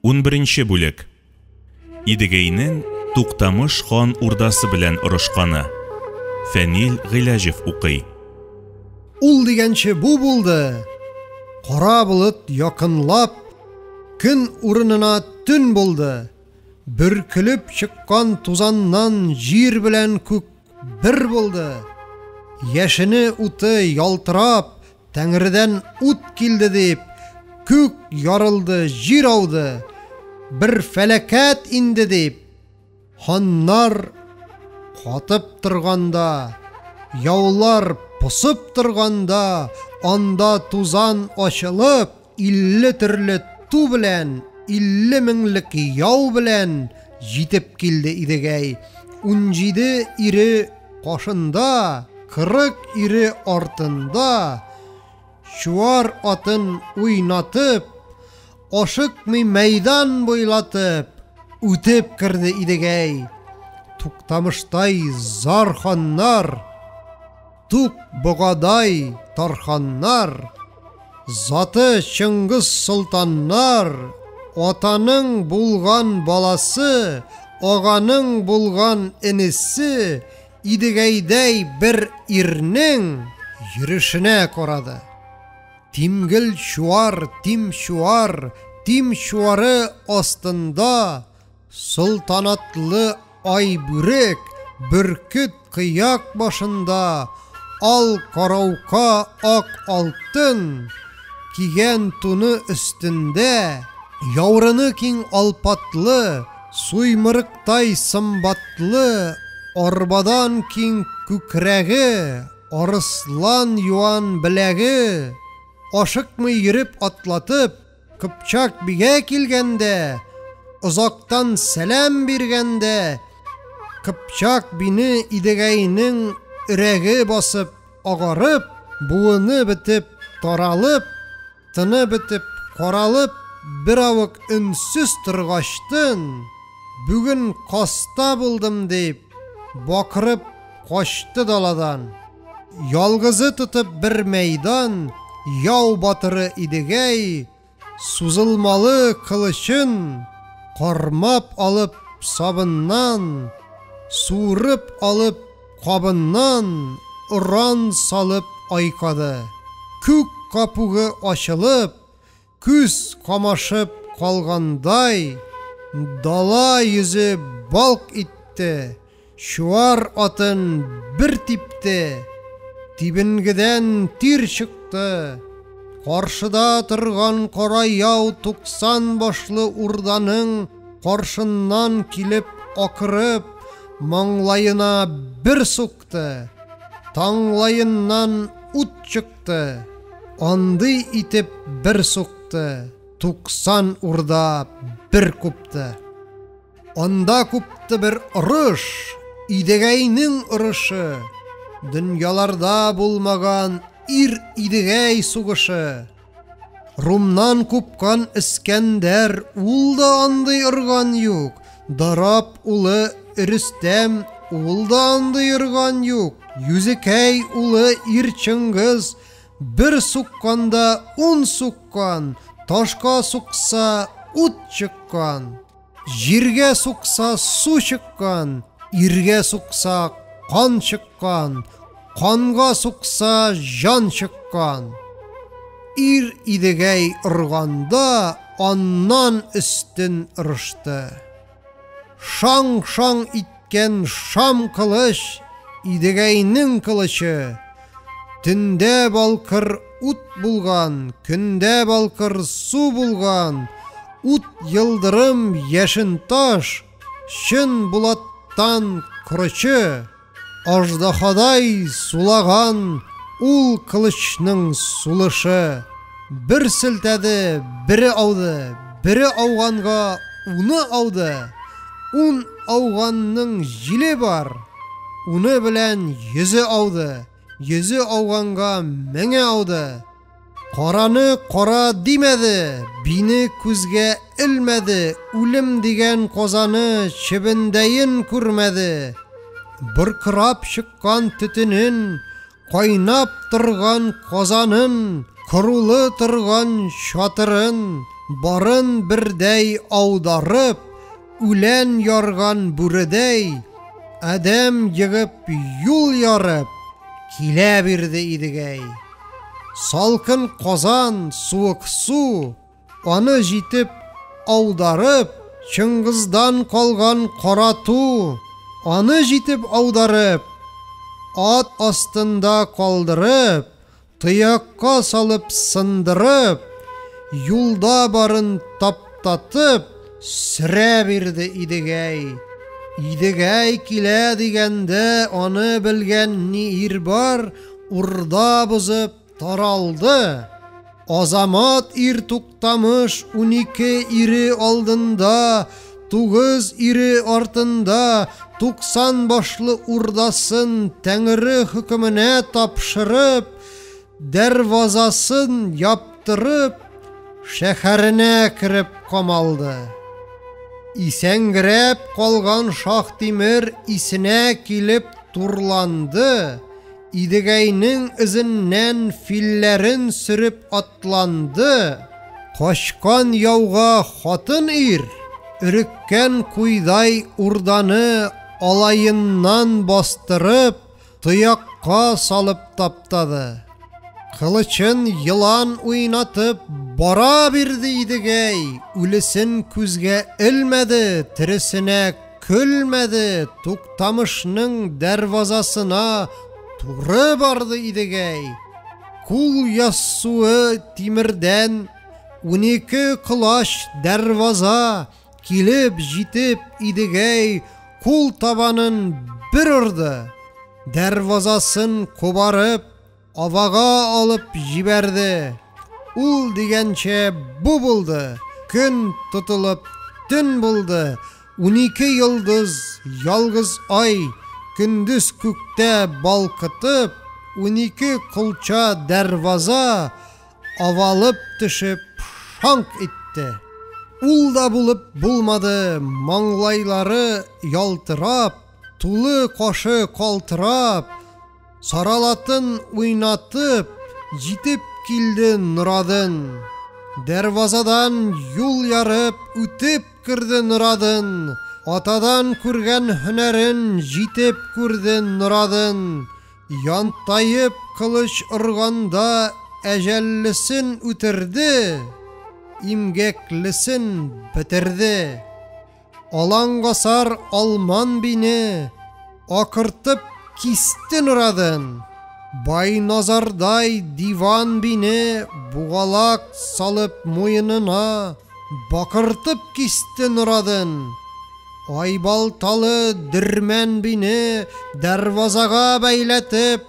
Унберенче бүлек. Идегәйнең Туктамыш хан урдасы белән орышканы. Фәнил Гыйләҗев укый. Ул дигәнче бу булды. Кара болыт якынлап, көн урынына төн булды. Бөркелеп чыккан тузаннан җир белән күк бер булды. Яшене уты ялтырап, Тәңредән ут килде дип, күк ярылды, җир ауды. Бер фәләкәт инде дип, ханнар катып торганда, яулар посып торганда, анда тузан ачылып, 50 төрле ту белән, 50 меңлек яу белән җитеп килде Идегәй. 17 ире кашында, 40 ире артында, чуар атын уйнатып, ашыкмый мәйдан буйлатып, үтеп керде Идегәй. Туктамыштай зар ханнар, Тук богадай тарханнар, Заты Чыңгыз солтаннар, Атаның булган баласы, Аганың булган энесе, Идегәйдәй бер ирнең Йөрешенә карады. Тимгел чуар, тим чуар, Тим чуары астында Солтанатлы Айбүрек, бөркет кыяк башында, ал караука ак алтын, кигән туны өстендә, яурыны киң алпатлы, суймырыктай сымбатлы, арбадан киң күкрәге, арыслан юан беләге, ашыкмый йөреп атлатып, Кыпчак бигә килгәндә, озактан сәлам биргәндә, Кыпчак бине Идегәйнең өрәге басып, агарып, буыны бетеп, таралып, тыны бетеп, каралып, беравык өнсез торгачтын, бүген каста булдым дип, бакырып качты даладан. Ялгызы тотып бер мәйдан, яу батыры Идегәй, сузылмалы кылычын кармап алып сабыннан, суырып алып кабыннан, оран салып айкады. Күк капугы ачылып, Күз камашып калгандай, дала йөзе балк итте, чуар атын бер типте, тибенгедән тир чыкты. Каршыда торган кара яу 90 башлы урданың каршыннан килеп акырып, маңлаена бер сукты. Таңлаеннан ут чыкты. Андый итеп бер сукты, 90 урда бер купты. Анда купты бер орыш, Идегәйнең орышы, дөньяларда булмаган ир Идегәй сугышы. Румнан купкан Искәндәр, ул да андый орган юк. Дарап улы Рөстәм, ул да андый орган юк. Юзекәй улы Ир Чыңгыз, бер сукканда ун суккан, ташка сукса ут чыккан. Җиргә сукса су чыккан, иргә сукса кан чыккан, канга сукса җан чыккан. Ир Идегәй органда аннан өстен ырышты. Шаң-шаң иткән шам кылыч Идегәйнең кылычы. Төндә балкыр ут булган, көндә балкыр су булган, ут йылдырым яшен таш, чын булаттан корычы, аждаһадай сулаган ул кылычның сулышы. Бер селтәде, бере ауды, бере ауганга уны ауды. Ун ауганның җиле бар, уны белән йөзе ауды, йөзе ауганга меңе ауды. Караны кара димәде, бине күзгә элмәде, үлем дигән казаны чебендәен күрмәде. Быркырап чыккан төтенен Кайнап торган казанын, корулы торган чатырын, барын бердәй аударып, үлән ярган бүредәй, адәм егып юл ярып, килә бирде Идегәй. Салкын казан, суык су, Аны җитеп аударып, Чыңгыздан калган кара ту, Аны җитеп аударып, Ат астында калдырып, Тоякка салып сындырып, Юлда барын таптатып, Сөрә бирде Идегәй. Идегәй килә дигәндә, Аны белгән ни ир бар, Урда бозып, Таралды. Азамат ир Туктамыш 12 ире алдында, 9 ире артында, 90 башлы урдасын Тәңре хөкеменә тапшырып, дәрвазасын яптырып, шәһәренә кереп камалды. Исәңгерәп калган Шаһтимер исенә килеп турланды. Идегәйнең эзеннән филләрен сөреп атланды. Качкан яуга хатын ир, өреккән куйдай урданы алаеннан бастырып, тоякка салып таптады. Кылычын елан уйнатып бара бирде Идегәй, үлесен күзгә элмәде, тересенә Көлмәде, Туктамышның дәрвазасына туры барды Идегәй. Кул яссуы тимердән 12 колач дәрваза килеп җитеп Идегәй кул табанын бер орды. Дәрвазасын кубарып, Авага алып җибәрде. Ул дигәнчә бу булды, көн тотылып төн булды, 12 йолдыз, ялгыз ай, көндез күктә балкытып, 12 колча дәрваза авалып төшеп шаңк итте. Ул да булып булмады, маңлайлары ялтырап, тулы кашы калтырап, Саралатын уйнатып, җитеп килде Норадын. Дәрвазадан юл ярып, үтеп керде Норадын. Атадан күргән һөнәрен җитеп күрде Норадын. Янтаеп кылыч органда әҗәллесен үтерде, имгәклесен бетерде. Алангасар алман бине Акыртып кисте Норадын. Байназардай диван бине Бугалак салып муенына Бакыртып кисте Норадын. Айбалталы Дөрмән бине Дәрвазага бәйләтеп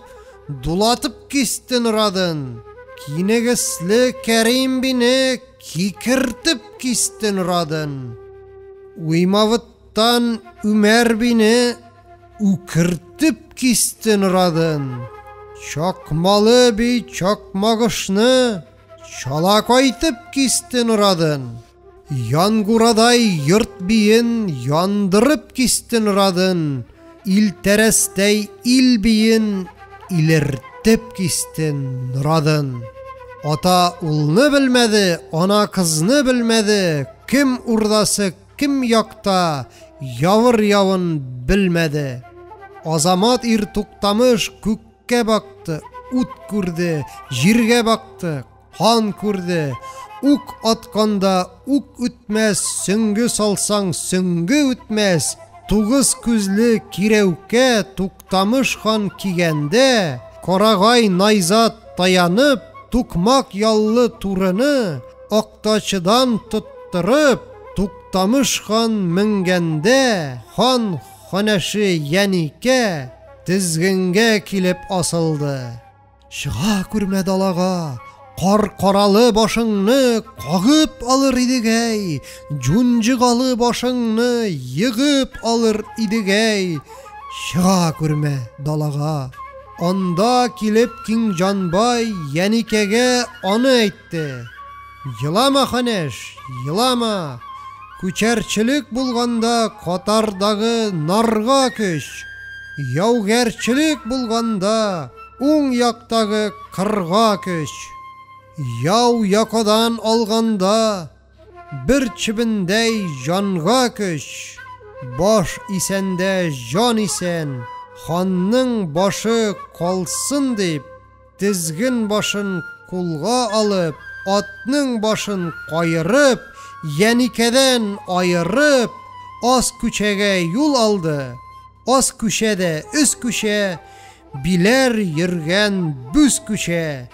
Дулатып кисте Норадын. Кинегесле Кәрим бине Кикертеп кисте Норадын. Уймавыттан Үмәр бине үкертеп кисте Норадын. Чакмалы би Чакмагышны чалакайтып кисте Норадын. Янгурадай йорт биен яндырып кисте Норадын. Илтәрәстәй ил биен илертеп кисте Норадын. Ата улны белмәде, ана кызны белмәде, кем урдасы кем якта, явыр явын белмәде. Азамат ир Туктамыш күккә бакты, ут күрде, җиргә бакты, кан күрде. Ук атканда ук үтмәс, сөңге салсаң сөңге үтмәс. Тугыз күзле кирәүкә Туктамыш хан кигәндә, карагай найза таянып, тукмак яллы турыны Актачыдан тоттырып, Туктамыш хан менгәндә, хан ханәше Йәникә тезгенгә килеп асылды. Чыга күрмә далага, кар каралы башыңны кагып алыр Идегәй, җунҗыгалы башыңны егып алыр Идегәй, чыга күрмә далага. Анда килеп Киң Җанбай Йәникәгә аны әйтте. Елама, ханәш, елама. Күчәрчелек булганда катардагы нарга көч, яугәрчелек булганда. Уң яктагы кырга күч. Яу якадан алганда, бер чебендәй җанга күч. Баш исәндә җан исән, ханның башы калсын дип, тезген башын кулга алып, атның башын каерып, Йәникәдән аерып, Ас күчәгә юл алды. Ас күчә дә өс күчә, биләр йөргән бүз күчә.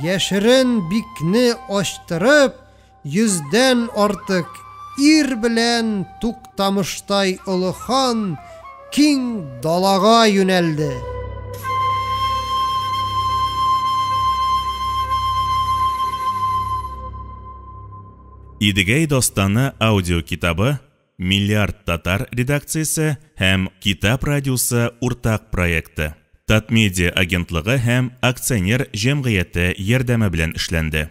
Яшерен бикне ачтырып, йөздән артык ир белән Туктамыштай олы хан киң далага юнәлде. Идегәй дастаны аудиокитабы Миллиард татар редакциясе һәм Китап радиосы уртак проекты. Татмедиа агентлыгы һәм акционер җәмгыяте ярдәме белән эшләнде.